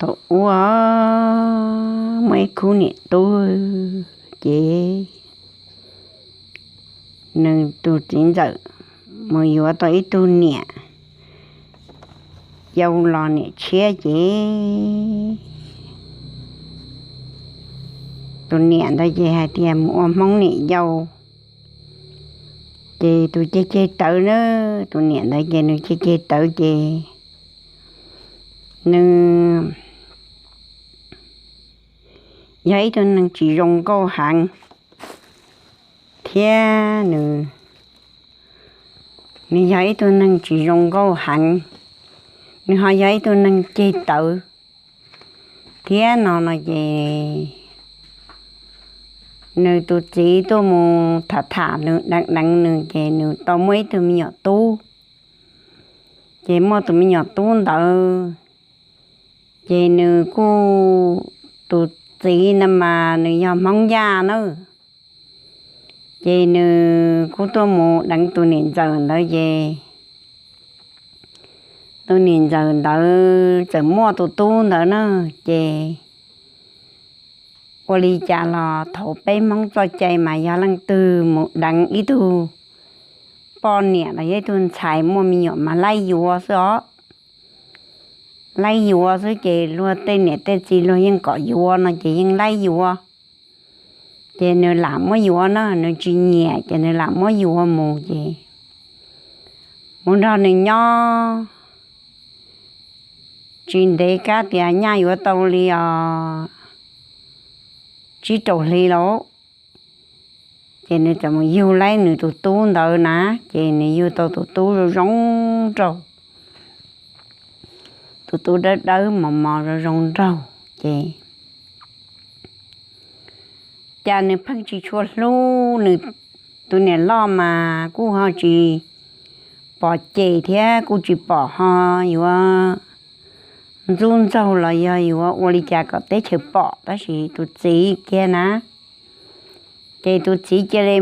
Thaum ub muaj ib khub niam tub, ces nws tus txiv ntxawm mus yuav tau ib tug niam yau los niam tshiab ces tus niam ntawd ces hais tias mus ua Hmoob niam yau, ces tus ceg ceg tawv na, tus niam ntawd ces nws ceg ceg tawv ces nws yog ib tug neeg tsis zoo nkauj heev, thiab nws, nws yog ib tug neeg tsis zoo nkauj heev, nws ho yog ib tug neeg ceg tawv thiab no no ces nws tus txiv tuaj mus tham tham nws deev deev nws ces nws tau muaj ib tug me nyuam tub. Ces muaj tus me nyuam tub ntawd ces nws kuj, tus txiv no mas nws yog Hmoob Yaj na, ces nws kuj tuaj mus deev tus niam ntxawm ntawd ces tus niam ntxawm ntawd txawm muaj tus tub ntawd na, ces ua li cas los thaum peb Hmoob txoj cai mas yog leej twg mus deev ib tug poj niam los yog ib tug ntxhais muaj me nyuam mas laib yuav xwb os. Laib yuav xwb ces luag tej niam tej txiv luag yeej kom yuav no ces yeej laib yuav. Ces nws lam muab yuav na, nws tsis nyiam ces nws lam muab yuav mus ces mus nrog nws nyob tsis ntev kab tias nyaj yuav tau li os tsib rau hli lauj, ces nws txawm mus yug laib nws tus tub ntawd na, ces nws yug tau tus tub zoo zoo nraug, tus tub dawb dawb mos mos zoo zoo nraug ces cas nws pheej tsis tshua hlub nws, tus niam loj mas kuj ho tsis pom cem thiab kuj tsis pom ho yuav ntxub ntxaug los yog yuav ua li cas kom teb chaws pom, tab sis tus txiv kiag na, ces tus txiv cia li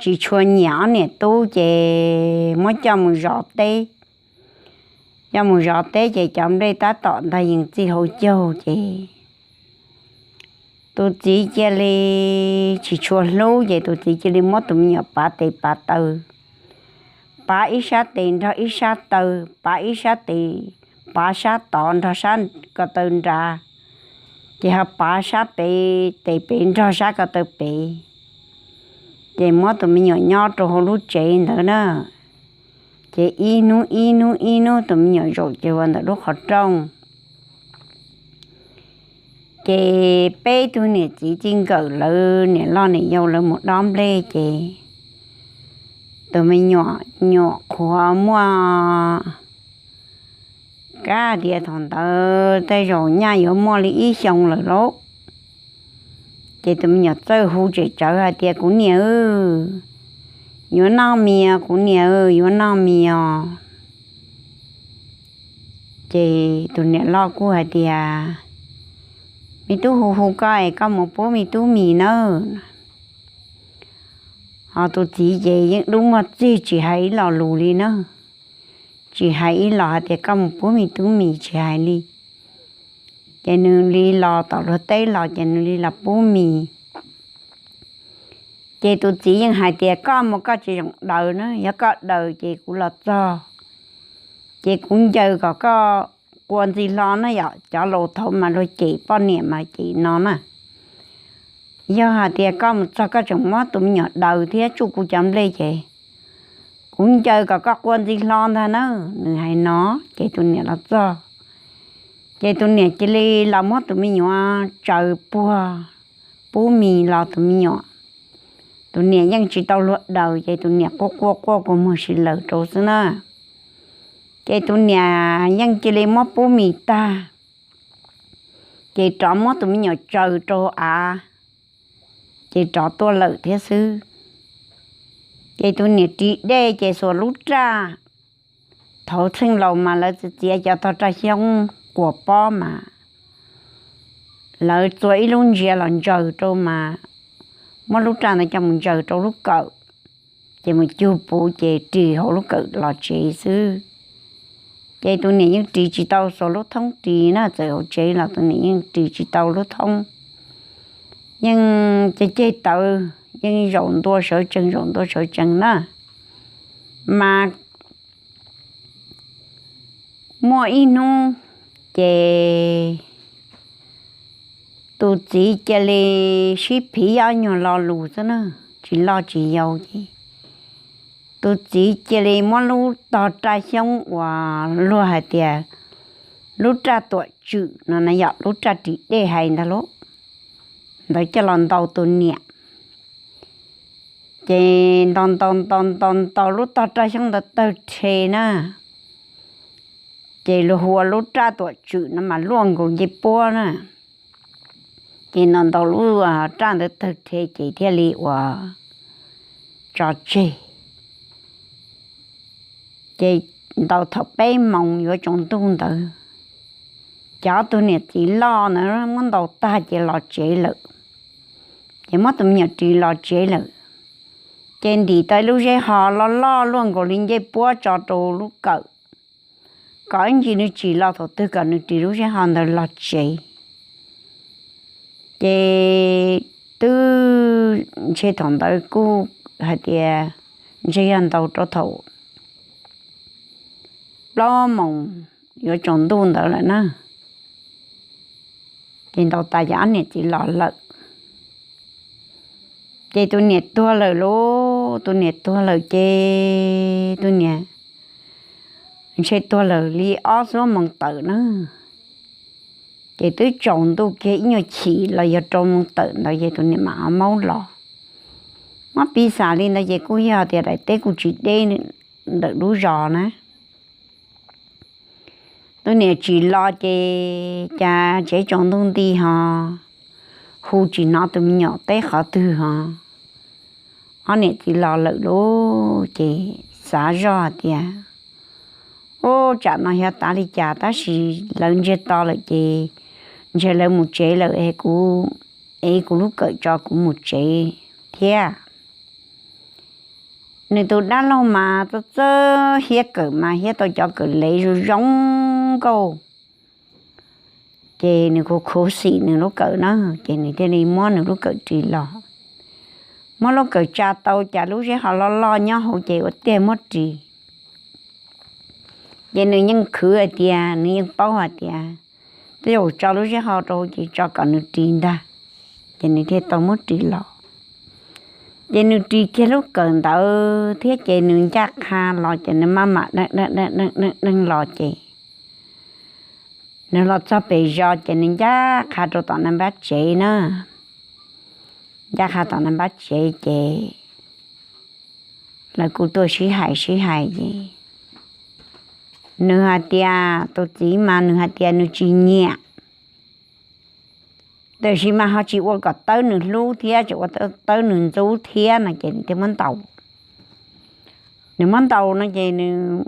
tsis tshua nyiam ob niam tub ces muab coj mus zov teb. Coj mus zov teb ces cov nplej tab tom ntog yees txij hauv caug ces tus txiv cia li tsis tshua hlub ces tus txiv cia li muab tus me nyuam pav tes pav taw, pav ib sab tes nrog ib sab taw, pav ib sab tes, pav sab tod nrog sab ko taw nrad, ces ho pav sab pem tes pem nrog sab ko taw pem, ces muab tus me nyuam nyob rau hauv lub tsev ntawd na. Ces ib hnub ib hnub ib hnub tus me nyuam zaum ces ua ntawm lub qhov rooj. Ces peb tug niam txiv txij nkawm lawv niam loj niam yau lawv mus dob nplej ces tus me nyuam nyuam qhuav muaj, kab tias thaum ntawd tej zaum nyaj yuav muaj li ib xyoo lawm lauj. Ces tus me nyuam txawj hu tsem tsawv hais tias, kuv niam, yuav noj mis os, kuv niam, yuav noj mis os. Ces tus niam loj kuj hais tias, me tub hu hu koj es koj mus pub me tub mis nawb. Ho tus txiv ces yeej dub muag txig tsis hais ib lo lus li na, tsis hais ib los hais tias koj mus pub me tub mis tsis hais li. Ces nws li los tom luag teb los ces nws li los pub mis. Ces tus txiv yeej hais tias, koj mus koj tsis zoo daws na, yog koj daws ces kuv los txog ces kuv ncaws kom koj qua ntxi hlo na yom. Cov laus thaud mas luag cem poj niam mas cem no na, yog hais tias koj mus txog koj tseem muab tus me nyuam daws thiab tsuj kuv cov nplej ces kuv ncaws kom koj qua ntxi hlo ntag na. Nws hais no ces tus niam los txog, ces tus niam cia li los muab tus me nyuam tsaws puag pub mis los tus me nyuam, tus niam yeej tsis tau luag daws ces tus niam quaj quaj quaj kua muag si lawm rau xwb na. Ces tus niam yeej cia li muab pub mis tag, ces rov muab tus me nyuam tsaws rau av, ces rov tuaj lawm thiab xwb. Ces tus niam ris dej ces xuas lub raj, thaud txheej laus mas lawv txiav txiav cov tog raj xyoob quas pob mas lawv txua ib lub ntsiav los ntsaws rau mas muab lub raj ntawd coj mus ntsaws rau lub kawm, ces mus cug puv ces ris hauv lub kawm los tsev xwb. Ces tus niam yeej ris tsis tau xuas lub thoob ris na, txawm hauv tsev los tus niam yeej ris tsis tau lub thoob. Yeej ceg ceg tawv, yeej zaum ntua sawv tsees zaum ntua sawv tsees na. Mas muaj ib hnub ces tus txiv cia li sib phiv ob nyuag lo lus xwb na, tsis loj tsis yau ces tus txiv cia li muab lub tog raj xyoob uas luag hais tias lub raj tuam tswm no na, yog lub raj ris dej hais ntag lauj, ntawd coj los ntaus tus niam. Ces ntaus ntaus ntaus ntaus ntaus lub tog raj xyoob ntawd tawg rhe na, ces luag hu ua lub raj tuam tswm no mas luaj nkaus ncej puab na. Ces ntaus ntaus lub raj ntawd tawg rhe ces thiaj li ua tso tseg. Ces ntaus thaum peb moos yuav tsaus ntuj ntawd, cov tus niam txiv loj ntawd muab ntaus tag ces los tsev lawm. Ces muab tus me nyuam ris los tsev lawm. Ces ntim tau lub zeb ho loj loj luaj nkaus li ncej puab tso rau lub kawm, kom ib ntsis nws tsim los thaum twg kom nws ris lub zeb ho ntawd los tsev. Ces twb ntshe thaum ntawd kuj hais tias ntshe yog ntaus rau thaum plaub moos yuav tsaus ntuj ntawd lawm na. Ces ntaus tas ces ob niam txiv los lawm. Ces tus niam tuag lawm lauj, tus niam tuag lawm ces tus niam ntshe tuag lawm li ob xuab moos tawm na. Ces twb tsaus ntuj kiag ib nyuag chim los yog rau moos tawm ntawd ces tus niam mam maub los. Muab piv xam li ntawd ces kuj yog tias daim teb kuj tsis deb ntawm lub zos na. Tus niam tsim los ces cas tsev tsaus ntuj nti ho hu tsis hnov tus me nyuam teb qhov twg ho. Ob niam txiv los lawm lauj, ces xav zoj hais tias, Ub, tsam no xyov tav li cas tab sis lawv ntsiag to lawm ces ntshe lawv mus tsev lawm es kuv, es kuv lub kawm tso kuv mus tsev thiab. Nws tus dab laug mas txawj txawj hiab kawm mas hiab tau cov kawm lev zoo zoo nkauj. Ces nws kuj khuv xim nws lub kawm na, ces nws thiaj li muab nws lub kawm ris los. Muab lub kawm tsa tau cas lub zeb ho loj loj nyob hauv ces ua tiag muab ris. Ces nws yeej khwv hais tias, nws yeej paub hais tias tej zaum tso lub zeb ho rau ces tso kom nws ris ntag. Ces nws thiaj tau muab ris los. Ces nws ris kiag lub kawm ntawd thiab ces nws ncaj qha los ces nws maj mam deej deej deej los ces nws los txog pem zos ces nws ncaj qha rau tom naj npab tsev na. Ncaj qha tom naj npab tsev ces lawv kuj tuaj sib hais sib hais ces nws hais tias tus txiv mas nws hais tias nws tsis nyiam, tiam sis mas ho tsis ua kom tawb nws hlub thiab tseem ua tawb nws ntxub thiab no ces nws thiaj muab ntaus. Nws muab ntaus no ces nws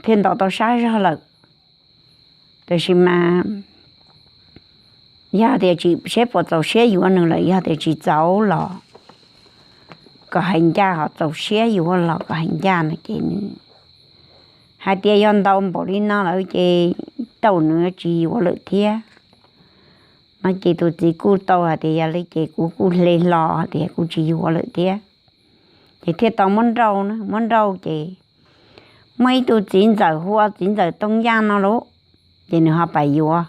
thiaj ntaus tau sab zog lawm. Tiam sis mas yog tias tsis, seb puas txaus siab yuav nws lawm, yog tias tsis txaus los kom hais ncaj, ho txaus siab yuav los kom hais ncaj no ces nws hais tias yog ntaus npaum li no lawm ces tau nws tsis yuav lawm thiab no ces tus txiv kuj tau hais tias yog li ces kuv kuj hle hlo hais tias kuv tsis yuav lawm thiab. Ces thiaj tau muab nrauj na, muab nrauj ces muaj ib tug txiv ntxawm hu ua txiv ntxawm Tooj Yaj no lauj, ces nws ho pais yuav.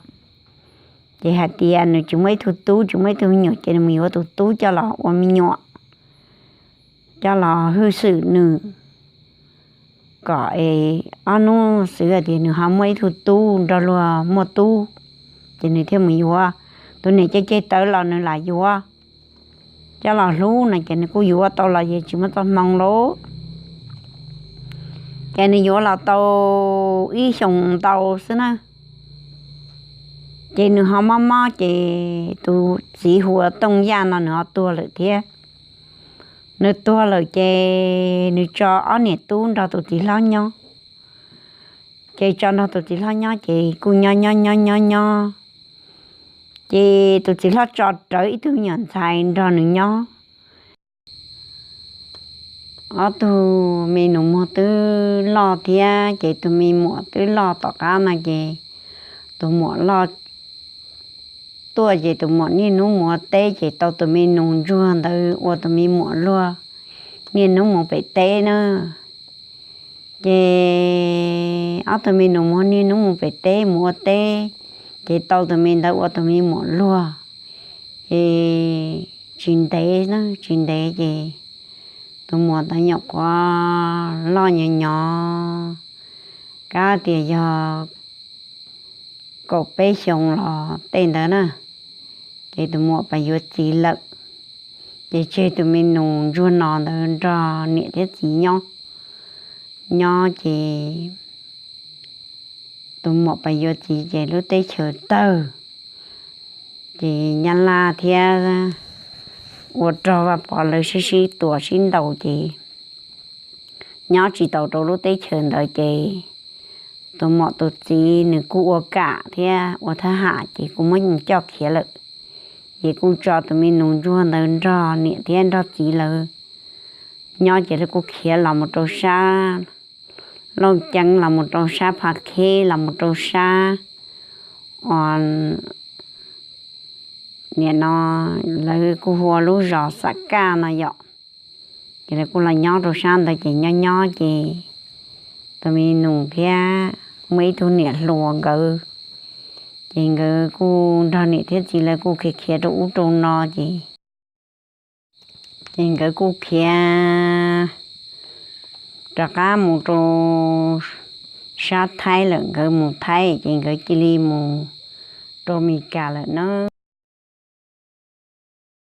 Ces hais tias nws tsis muaj ib tug tub, tsis muaj ib tug me nyuam ces nws mus yuav tus tub coj los ua me nyuam, coj los hwj xwm nws kom es ob hnub xwv hais tias nws ho muaj ib tug tub nrog luag muaj tub, ces nws thiaj mus yuav. Tus niam ceg ceg tawv los nws lam yuav coj los hlub no ces nws kuj yuav tau los yeej tsis muaj txoj hmoo lauj. Ces nws yuav los tau ib xyoos ntau xwb na, ces nws ho mob mob ces tus txiv hu ua Tooj Yaj no nws ho tuag lawm thiab. Nws tuag lawm ces nws tso ob niam tub nrog tus txiv hlob nyob. Ces tso nrog tus txiv hlob nyob ces kuj nyob nyob nyob nyob nyob, ces tus txiv hlob tso rawv ib tug me nyuam ntxhais nrog nws nyob. ob tug me nus muag twb loj thiab ces tus me muam twb loj tom qab no ces tus muam loj tuaj ces tus muam niaj hnub mus ua teb ces tau tus me nus ntsuag ntawd ua tus me muam luag niaj hnub mus pem teb na. Ces ob tug me nus muag niaj hnub mus pem teb mus ua teb, ces tau tus me ntawd ua tus me muam luag. Ces tsis ntev na, tsis ntev ces tus muam ntawd nyuam qhuav loj nyob nyob, kab tias yog kaum peb xyoos los tej ntawd na, ces tus muam pais yuav txiv lawm. Ces tseg tus me nus ntsuag no ntawd nrog niam thiab txiv nyob. Nyob ces tus muam pais yuav txiv ces lub teb chaws tawg, ces Nyab Laj thiab ua rog Vaj Pov lawv sib sib tua sib ntaus ces nyob tsis tau rau lub teb chaws ntawd ces tus muam tus txiv nws kuj ua kam thiab ua thab ham ces kuj muab coj khiav lawm. Ces kuj tso tus me nus ntsuag ntawd nrog niam thiab nrog txiv lawv nyob ces lawv kuj khiav los mus rau sab Looj Ceeb, los mus rau sab Pha Kheb, los mus rau sab, o, nim no lawv kuj hu ua lub zos Xam Kaj no yom. Ces lawv kuj los nyob rau sab ntawd ces nyob nyob ces tus me nus thiab muaj ib tug niam hluas nkawd, ces nkawd kuj nrog niam thiab txiv lawv kuj khiav khiav rau ub rau no ces, ces nkawd kuj khiav rov qab mus rau sab Thaib lawm, nkawd mus Thaib ces nkawd cia li mus rau Amelikas lawm na.